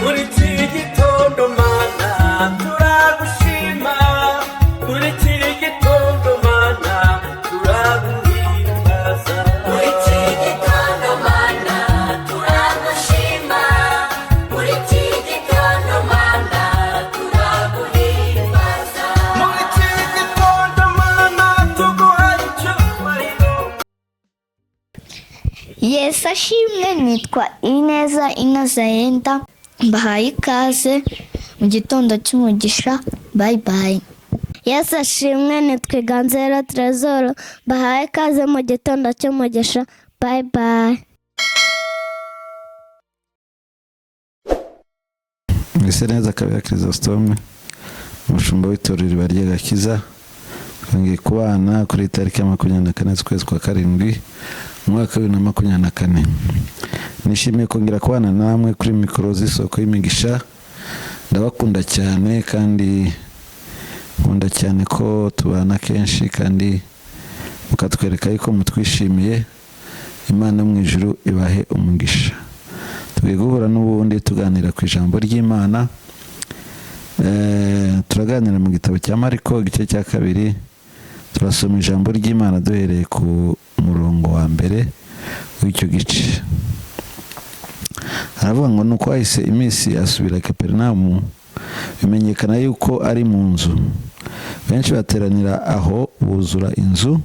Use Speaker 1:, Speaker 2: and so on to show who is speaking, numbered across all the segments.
Speaker 1: Muri iki gitondo Mana turagushima, muri iki gitondo Mana turaguhimbaza.
Speaker 2: Muri iki gitondo Mana turagushima, muri iki gitondo Mana turaguhimbaza.
Speaker 1: Muri iki gitondo Mana tuguha icyubahiro.
Speaker 3: Yesu ashimwe. Nitwa Ineza Inozayenda, mbahaye ikaze mu gitondo cy'umugisha. Bye bye.
Speaker 4: Yesu ashimwe. Nitwa Iganzero Trezor, mbahaye ikaze mu gitondo cy'umugisha. Bye bye.
Speaker 5: Mwese neza Kabera Chrysostome, umushumba w'itorero Iriba ry'Agakiza. Twongeye kubana kuri iyi tariki ya 24 z'ukwezi kwa karindwi mu mwaka wa 2024. Nishimiye kongera kubana namwe kuri mikoro z'isoko y'imigisha. Ndabakunda cyane kandi nkunda cyane ko tubana kenshi kandi mukatwereka yuko mutwishimiye. Imana yo mu ijuru ibahe umugisha. Tugiye guhura n'ubundi tuganira ku ijambo ry'Imana. Turaganira mu gitabo cya Mariko, igice cya 2. Turasoma ijambo ry'Imana duhereye ku murongo wa 1 w'icyo gice. Haravuga ngo: nuko hahise iminsi asubira Kaperinaumu, bimenyekana yuko ari mu nzu. Benshi bateranira aho buzura inzu,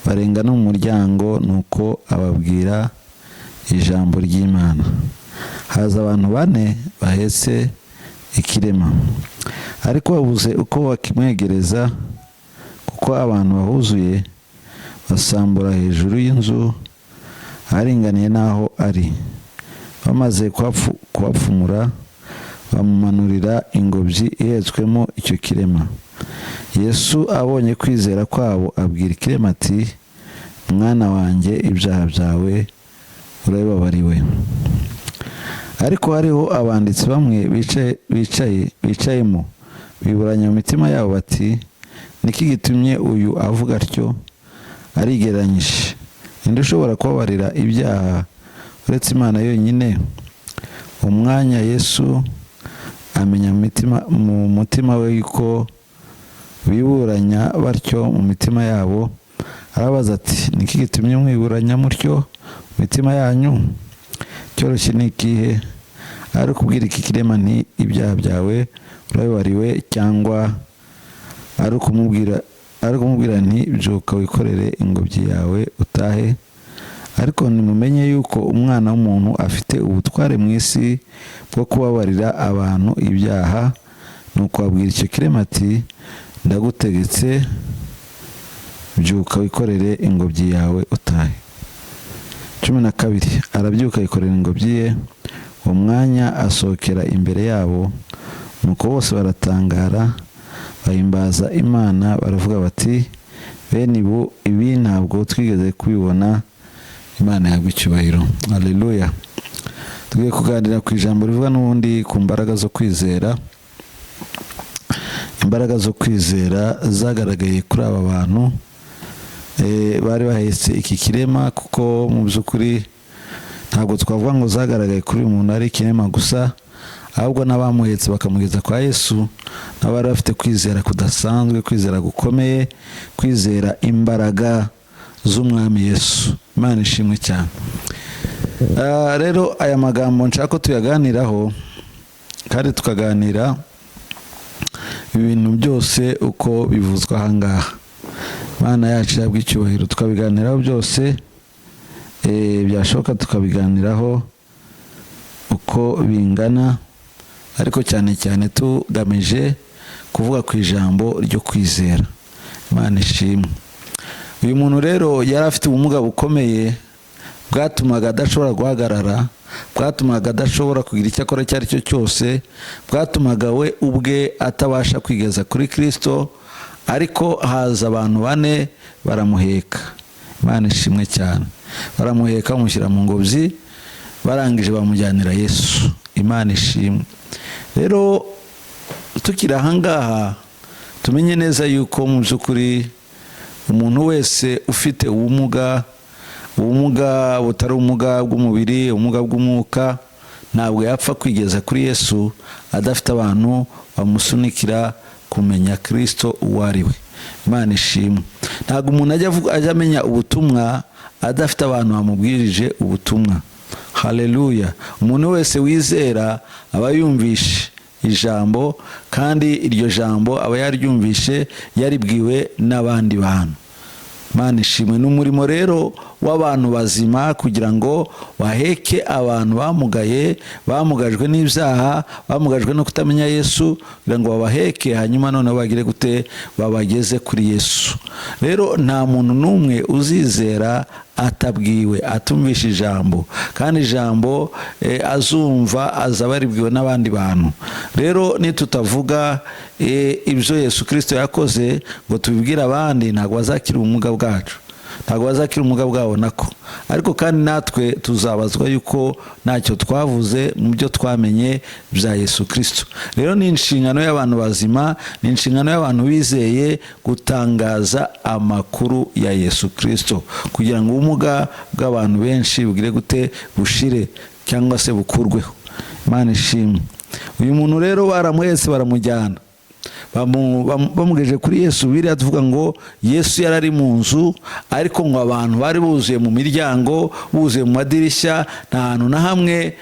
Speaker 5: barenga no mu muryango, nuko ababwira ijambo ry'Imana. Haza abantu 4 bahetse ikirema, ariko babuze uko bakimwegereza kuko abantu bahuzuye, basambura hejuru y'inzu aharinganiye n'aho ari. Bamaze kuhapfumura, bamumanurira ingobyi ihetswemo icyo kirema. Yesu abonye kwizera kwabo, abwira ikirema ati: mwana wanjye, ibyaha byawe urabibabariwe. Ariko hariho abanditsi bamwe bicayemo, biburanya mu mitima yabo bati: niki gitumye uyu avuga atyo? Arigereranyije. Ninde ushobora kubabarira ibyaha uretse Imana yonyine? Umwanya Yesu amenya mu mutima we yuko biburanya batyo mu mitima yabo, arabaza ati: niki gitumye mwiburanya mutyo mu mitima yanyu? Cyoroshye ni ikihe? Ari ukubwira iki kirema nti: ibyaha byawe urabibariwe, cyangwa ari ukumubwira nti: byuka wikorere ingobyi yawe utahe? Ariko nimumenye yuko umwana w'umuntu afite ubutware mu isi bwo kubabarira abantu ibyaha. Nuko abwira icyo kirema ati: ndagutegetse, byuka wikorere ingobyi yawe utahe. 12. Arabyuka yikorera ingobyi ye, uwo mwanya asohokera imbere yabo. Nuko bose baratangara, bahimbaza Imana, baravuga bati: bene ibi ntabwo twigeze kubibona. Imana ihabwe icyubahiro. Haleluya. Tugiye kuganira ku ijambo rivuga n'ubundi ku mbaraga zo kwizera. Imbaraga zo kwizera zagaragaye kuri aba bantu bari bahetse iki kirema, kuko mu by'ukuri ntabwo twavuga ngo zagaragaye kuri uyu muntu ari ikirema gusa, ahubwo n'abamuhetse bakamugeza kwa Yesu nabo bari bafite kwizera kudasanzwe, kwizera gukomeye, kwizera imbaraga z'Umwami Yesu. Imana ishimwe cyane. Rero aya magambo nshaka ko tuyaganiraho kandi tukaganira ibintu byose uko bivuzwa aha ngaha. Imana yacu ihabwe icyubahiro. Tukabiganiraho byose, byashoboka tukabiganiraho uko bingana, ariko cyane cyane tugamije kuvuga ku ijambo ryo kwizera. Imana ishimwe. Uyu muntu rero yari afite ubumuga bukomeye bwatumaga adashobora guhagarara, bwatumaga adashobora kugira icyo akora icyo ari cyo cyose, bwatumaga we ubwe atabasha kwigeza kuri Kristo. Ariko haza abantu 4 baramuheka. Imana ishimwe cyane. Baramuheka bamushyira mu ngobyi, barangije bamujyanira Yesu. Imana ishimwe. Rero tukiri aha ngaha, tumenye neza yuko mu by'ukuri umuntu wese ufite ubumuga, ubumuga butari ubumuga bw'umubiri, ubumuga bw'umwuka, Ntabwo yapfa kwigeza kuri Yesu adafite abantu bamusunikira kumenya Kirisito uwo ari we. Imana ishimwe. Ntabwo umuntu ajya amenya ubutumwa adafite abantu bamubwirije ubutumwa. Haleluya. Umuntu wese wizera aba yumvishe ijambo, kandi iryo jambo aba yaryumvishe yaribwiwe n'abandi bantu. Imana ishimwe. Ni umurimo rero w'abantu bazima kugira ngo baheke abantu bamugaye, bamugajwe n'ibyaha, bamugajwe no kutamenya Yesu, kugira ngo babaheke, hanyuma noneho bagire gute? Babageze kuri Yesu. Rero nta muntu n'umwe uzizera atabwiwe, atumvisha ijambo, kandi ijambo azumva azaba aribwiwe n'abandi bantu. Rero nitutavuga ibyo Yesu Kirisito yakoze ngo tubibwire abandi, ntabwo bazakira ubumuga bwacu, ntabwo bazakira ubumuga bwabo nako. Ariko kandi natwe tuzabazwa yuko ntacyo twavuze mu byo twamenye bya Yesu Kirisito. Rero ni inshingano y'abantu bazima, ni inshingano y'abantu bizeye gutangaza amakuru ya Yesu Kirisito, kugira ngo ubumuga bw'abantu benshi bugire gute? Bushire cyangwa se bukurweho. Imana ishimwe. Uyu muntu rero baramuhetse baramujyana, bamugejeje kuri Yesu. Biriya tuvuga ngo Yesu yari ari mu nzu, ariko ngo abantu bari buzuye mu miryango, buzuye mu madirishya, nta hantu na hamwe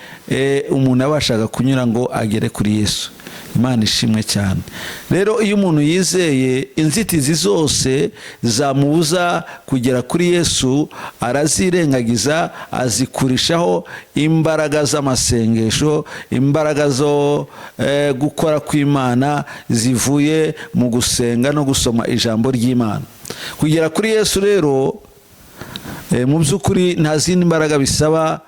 Speaker 5: umuntu yabashaga kunyura ngo agere kuri Yesu. Imana ishimwe cyane. Rero iyo umuntu yizeye, inzitizi zose zamubuza kugera kuri Yesu arazirengagiza, azikurishaho imbaraga z'amasengesho, imbaraga zo gukora kw'Imana zivuye mu gusenga no gusoma ijambo ry'Imana. Kugera kuri Yesu rero mu by'ukuri nta zindi mbaraga bisaba,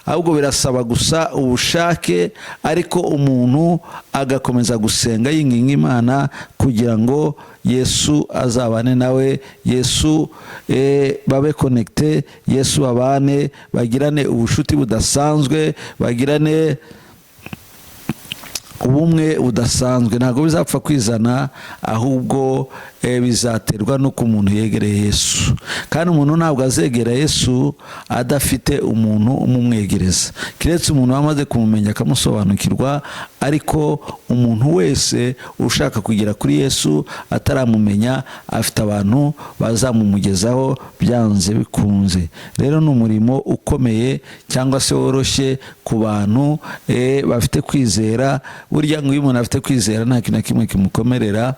Speaker 5: ahubwo birasaba gusa ubushake, ariko umuntu agakomeza gusenga yinginga Imana kugira ngo Yesu azabane nawe, Yesu babe connecté, Yesu babane, bagirane ubushuti budasanzwe, bagirane ubumwe budasanzwe. Ntabwo bizapfa kwizana, ahubwo bizaterwa n'uko umuntu yegereye Yesu. Kandi umuntu ntabwo azegera Yesu adafite umuntu umumwegereza, keretse umuntu wamaze kumumenya akamusobanukirwa. Ariko umuntu wese ushaka kugera kuri Yesu ataramumenya, afite abantu bazamumugezaho byanze bikunze. Rero ni umurimo ukomeye cyangwa se woroshye ku bantu bafite kwizera. Burya ngo iyo umuntu afite kwizera nta kintu na kimwe kimukomerera,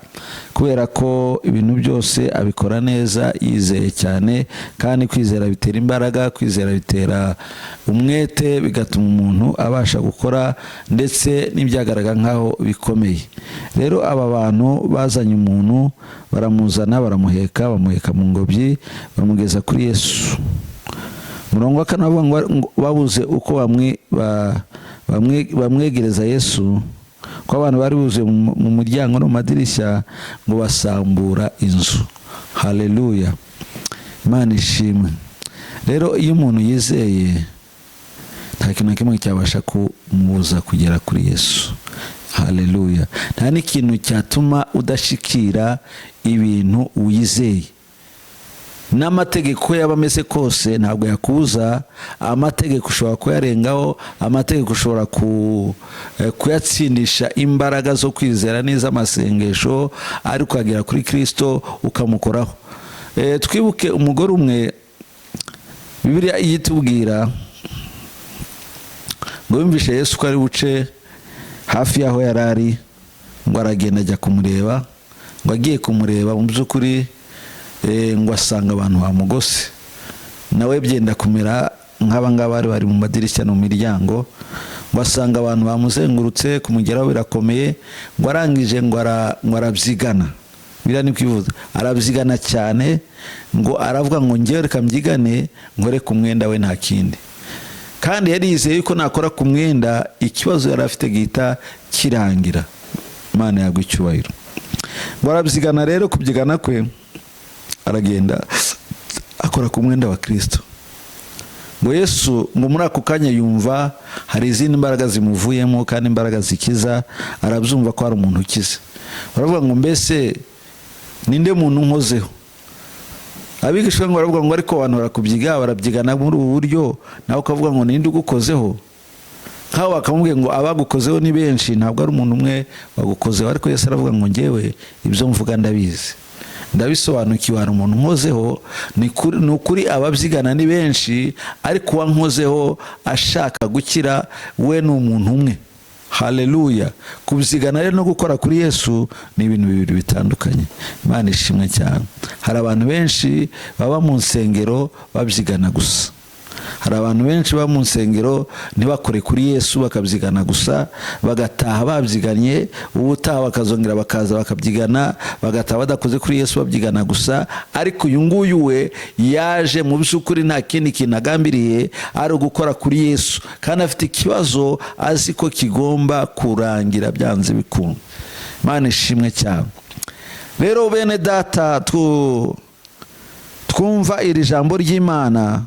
Speaker 5: kubera ko ibintu byose abikora neza yizeye cyane. Kandi kwizera bitera imbaraga, kwizera bitera umwete, bigatuma umuntu abasha gukora ndetse n'ibyagaragara nk'aho bikomeye. Rero aba bantu bazanye umuntu, baramuzana, baramuheka, bamuheka mu ngobyi, bamugeza kuri Yesu. Umurongo wa kane bavuga ngo babuze uko bamwegereza Yesu, ko abantu bari buzuye mu muryango no mu madirishya, ngo basambura inzu. Haleluya, Imana ishimwe. Rero iyo umuntu yizeye, nta kintu na kimwe cyabasha kumubuza kugera kuri Yesu. Haleluya. Nta n'ikintu cyatuma udashikira ibintu wizeye. N'amategeko yaba ameze kose ntabwo yakubuza. Amategeko ushobora kuyarengaho, amategeko ushobora kuyatsindisha imbaraga zo kwizera n'iz'amasengesho, ariko ukagera kuri Kirisito ukamukoraho. Twibuke umugore umwe, Bibiliya iyitubwira ngo yumvishe Yesu ko ari buce hafi y'aho yari ari, ngo aragenda ajya kumureba. Ngo agiye kumureba, mu by'ukuri ngo asanga abantu bamugose, nawe byenda kumera nk'aba ngaba bari bari mu madirishya no mu miryango. Ngo asanga abantu bamuzengurutse, kumugeraho birakomeye. Ngo arangije ngo arabyigana, biriya ni kwivuza, arabyigana cyane. Ngo aravuga ngo ngewe reka mbyigane nkore ku mwenda we, nta kindi. Kandi yari yizeye yuko nakora ku mwenda ikibazo yari afite gihita kirangira. Imana yagwa icyubahiro. Ngo arabyigana rero, kubyigana kwe aragenda akora ku mwenda wa Kirisito. Ngo Yesu ngo muri ako kanya yumva hari izindi mbaraga zimuvuyemo, kandi imbaraga zikiza, arabyumva ko hari umuntu ukize. Baravuga ngo mbese ninde muntu unkozeho? Abigishwa ngo baravuga ngo ariko abantu barakubyiga, barabyigana muri ubu buryo, nawe ukavuga ngo ninde ugukozeho? Nk'aho bakamubwiye ngo abagukozeho ni benshi, ntabwo ari umuntu umwe wagukozeho. Ariko Yesu aravuga ngo ngewe ibyo mvuga ndabizi, ndabisobanukiwe. Hari umuntu nkozeho, ni ukuri ababyigana ni benshi, ariko uwankozeho ashaka gukira we ni umuntu umwe. Haleluya! Kubyigana rero no gukora kuri Yesu ni ibintu bibiri bitandukanye. Imana ishimwe cyane. Hari abantu benshi baba mu nsengero babyigana gusa. Hari abantu benshi baba mu nsengero ntibakore kuri Yesu, bakabyigana gusa, bagataha babyiganye, ubutaha bakazongera bakaza bakabyigana, bagataha badakoze kuri Yesu, babyigana gusa. Ariko uyu nguyu we yaje mu by'ukuri nta kindi kintu agambiriye, ari ugukora kuri Yesu, kandi afite ikibazo azi ko kigomba kurangira byanze bikunda. Imana ishimwe cyane. Rero bene data, twumva iri jambo ry'Imana,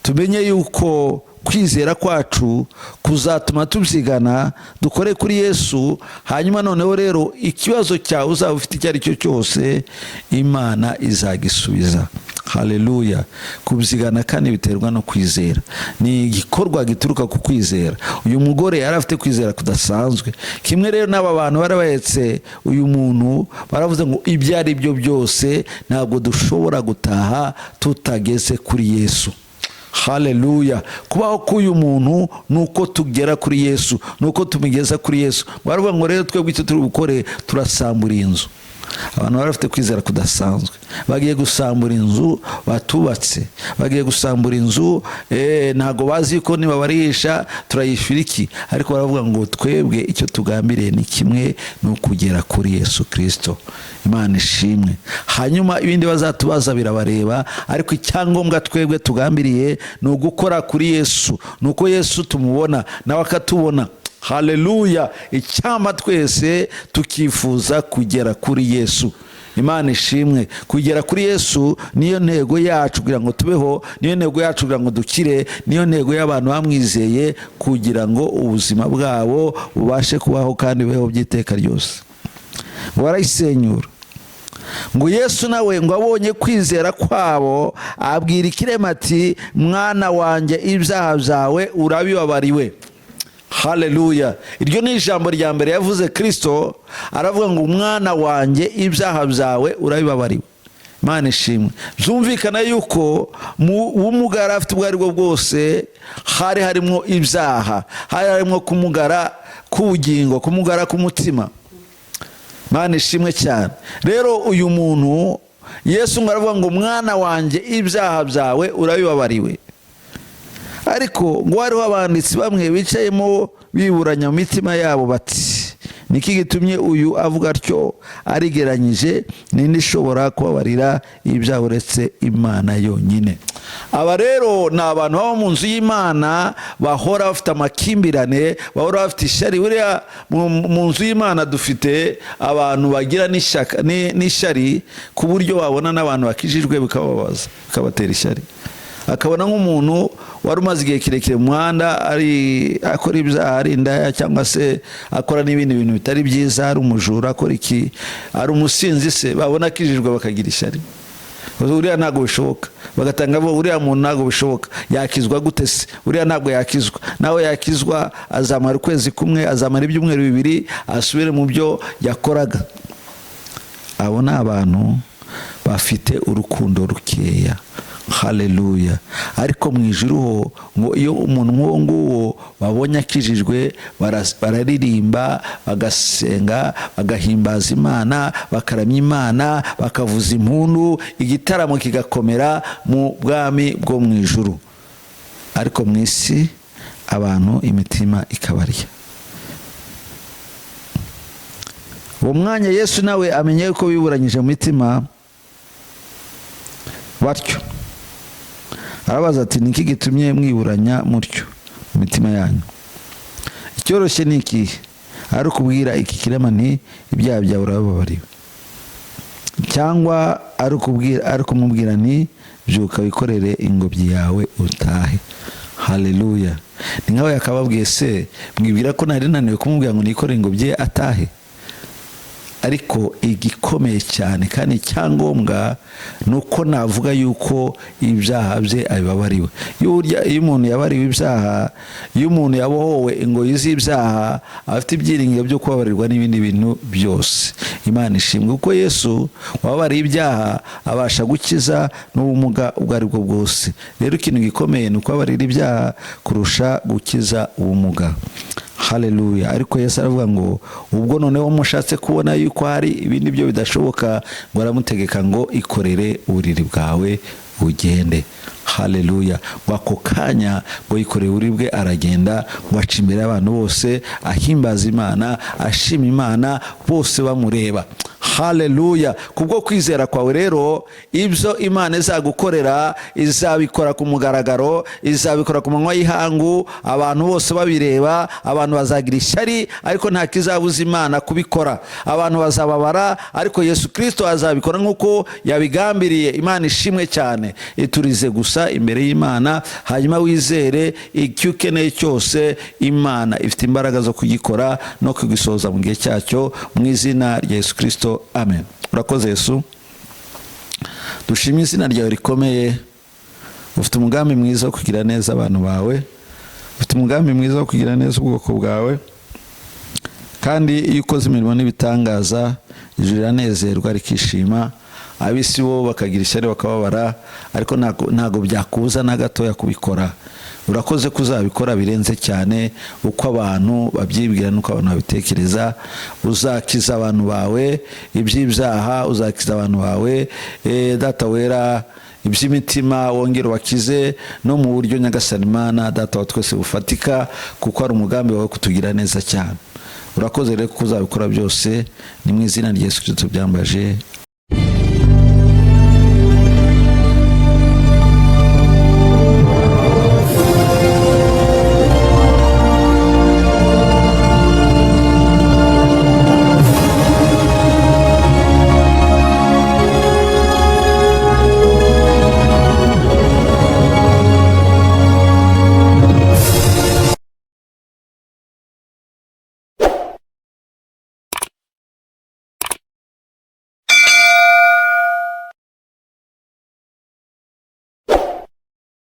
Speaker 5: tumenye yuko kwizera kwacu kuzatuma tubyigana, dukore kuri Yesu. Hanyuma noneho rero ikibazo cyawe uzaba ufite icyo ari cyo cyose, Imana izagisubiza. Haleluya! Kubyigana kandi biterwa no kwizera, ni igikorwa gituruka ku kwizera. Uyu mugore yari afite kwizera kudasanzwe. Kimwe rero n'aba bantu bari bahetse uyu muntu, baravuze ngo ibyo ari byo byose ntabwo dushobora gutaha tutageze kuri Yesu. Haleluya! Kubaho k'uyu muntu ni uko tugera kuri Yesu, ni uko tumugeza kuri Yesu. Baravuga ngo rero twebwe icyo turi bukore, turasambura iyi nzu. Abantu bari bafite kwizera kudasanzwe, bagiye gusambura inzu batubatse, bagiye gusambura inzu, ntabwo bazi ko nibabarisha turayishyura iki, ariko baravuga ngo twebwe icyo tugambiriye ni kimwe, ni ukugera kuri Yesu Kirisito. Imana ishimwe. Hanyuma ibindi bazatubaza birabareba, ariko icyangombwa twebwe tugambiriye ni ugukora kuri Yesu, ni uko Yesu tumubona nawe akatubona. Haleluya! Icyampa twese tukifuza kugera kuri Yesu. Imana ishimwe. Kugera kuri Yesu niyo ntego yacu kugira ngo tubeho, niyo ntego yacu kugira ngo dukire, niyo ntego y'abantu bamwizeye kugira ngo ubuzima bwabo bubashe kubaho kandi bubeho by'iteka ryose. Ngo barayisenyura. Ngo Yesu nawe ngo abonye kwizera kwabo, abwira ikirema ati mwana wanjye, ibyaha byawe urabibabariwe. Haleluya! Iryo ni ijambo rya mbere yavuze Kristo, aravuga ngo mwana wanjye, ibyaha byawe urabibabariwe. Imana ishimwe. Byumvikana yuko mu bumugara afite ubwo aribwo bwose hari harimo ibyaha, hari harimo kumugara k'ubugingo, kumugara k'umutima. Imana ishimwe cyane. Rero uyu muntu Yesu ngo aravuga ngo mwana wanjye, ibyaha byawe urabibabariwe. Ariko ngo hariho abanditsi bamwe bicayemo biburanya mu mitima yabo bati niki gitumye uyu avuga atyo, arigeranyije, ninde ishobora kubabarira ibyaha uretse Imana yonyine? Aba rero ni abantu baba mu nzu y'Imana bahora bafite amakimbirane, bahora bafite ishyari. Buriya mu nzu y'Imana dufite abantu bagira n'ishyari, ku buryo babona n'abantu bakijijwe bikababaza, bikabatera ishyari. Akabona nk'umuntu wari umaze igihe kirekire mu muhanda ari akora ibyaha, ari indaya, cyangwa se akora n'ibindi bintu bitari byiza, ari umujura, akora iki, ari umusinzi se, babona akijijwe bakagira ishyari. Uriya ntabwo bishoboka, bagatanga bo uriya muntu ntabwo bishoboka, yakizwa gute se? Uriya ntabwo yakizwa, nawe yakizwa azamara ukwezi kumwe, azamara ibyumweru bibiri, asubire mu byo yakoraga. Abo ni abantu bafite urukundo rukeya. Haleluya! Ariko mu ijuru ho ngo iyo umuntu nk'uwo nguwo babonye akijijwe, bararirimba, bagasenga, bagahimbaza Imana, bakaramya Imana, bakavuza impundu, igitaramo kigakomera mu bwami bwo mu ijuru. Ariko mu isi abantu imitima ikabarya. Uwo mwanya Yesu nawe amenye ko biburanyije mu mitima batyo, arabaza ati niki gitumye mwiburanya mutyo mu mitima yanyu? Icyoroshye ni ikihe? Ari ukubwira iki kirema nti ibyaha byawe urababariwe, cyangwa ari kumubwira nti byuka wikorere ingobyi yawe utahe. Haleluya! Ni nkawe yakababwiye se, mwibwira ko nari naniwe kumubwira ngo nikorere ingobyi ye atahe? Ariko igikomeye cyane kandi icyangombwa ni uko navuga yuko ibyaha bye abibabariwe. Iyo umuntu yabariwe ibyaha, iyo umuntu yabohowe ingoyi z'ibyaha, aba afite ibyiringiro byo kubabarirwa n'ibindi bintu byose. Imana ishimwe kuko Yesu wababariye ibyaha abasha gukiza n'ubumuga ubwo ari bwo bwose. Rero ikintu gikomeye ni ukubabarira ibyaha kurusha gukiza ubumuga. Haleluya. Ariko Yesu aravuga ngo ubwo noneho mushatse kubona yuko hari ibindi byo bidashoboka, ngo aramutegeka ngo ikorere uburiri bwawe ugende. Haleluya. Ngo ako kanya ngo yikoreye uburiri bwe aragenda, ngo aca imbere y'abantu bose ahimbaza Imana, ashima Imana, bose bamureba. Haleluya. Kubwo kwizera kwawe rero, ibyo Imana izagukorera izabikora ku mugaragaro, izabikora ku manywa y'ihangu, abantu bose babireba. Abantu bazagira ishyari, ariko nta kizabuza Imana kubikora. Abantu bazababara, ariko Yesu Kirisito azabikora nk'uko yabigambiriye. Imana ishimwe cyane. Iturize gusa imbere y'Imana, hanyuma wizere icyo ukeneye cyose. Imana ifite imbaraga zo kugikora no kugisohoza mu gihe cyacyo, mu izina rya Yesu Kirisito, amen. Urakoze Yesu, dushimye izina ryawe rikomeye. Ufite umugambi mwiza wo kugira neza abantu bawe, ufite umugambi mwiza wo kugira neza ubwoko bwawe. Kandi iyo ukoze imirimo n'ibitangaza, ijuru riranezerwa rikishima, ab'isi bo bakagira ishyari bakababara, ariko ntago byakubuza na gatoya kubikora. Urakoze ko uzabikora birenze cyane uko abantu babyibwira n'uko abantu babitekereza. Uzakiza abantu bawe iby'ibyaha, uzakiza abantu bawe, Data wera, iby'imitima, wongere ubakize no mu buryo, Nyagasani Imana Data wa twese, bufatika, kuko ari umugambi wawe kutugira neza cyane. Urakoze rero kuko uzabikora byose. Ni mu izina rya Yesu Kirisito byambaje,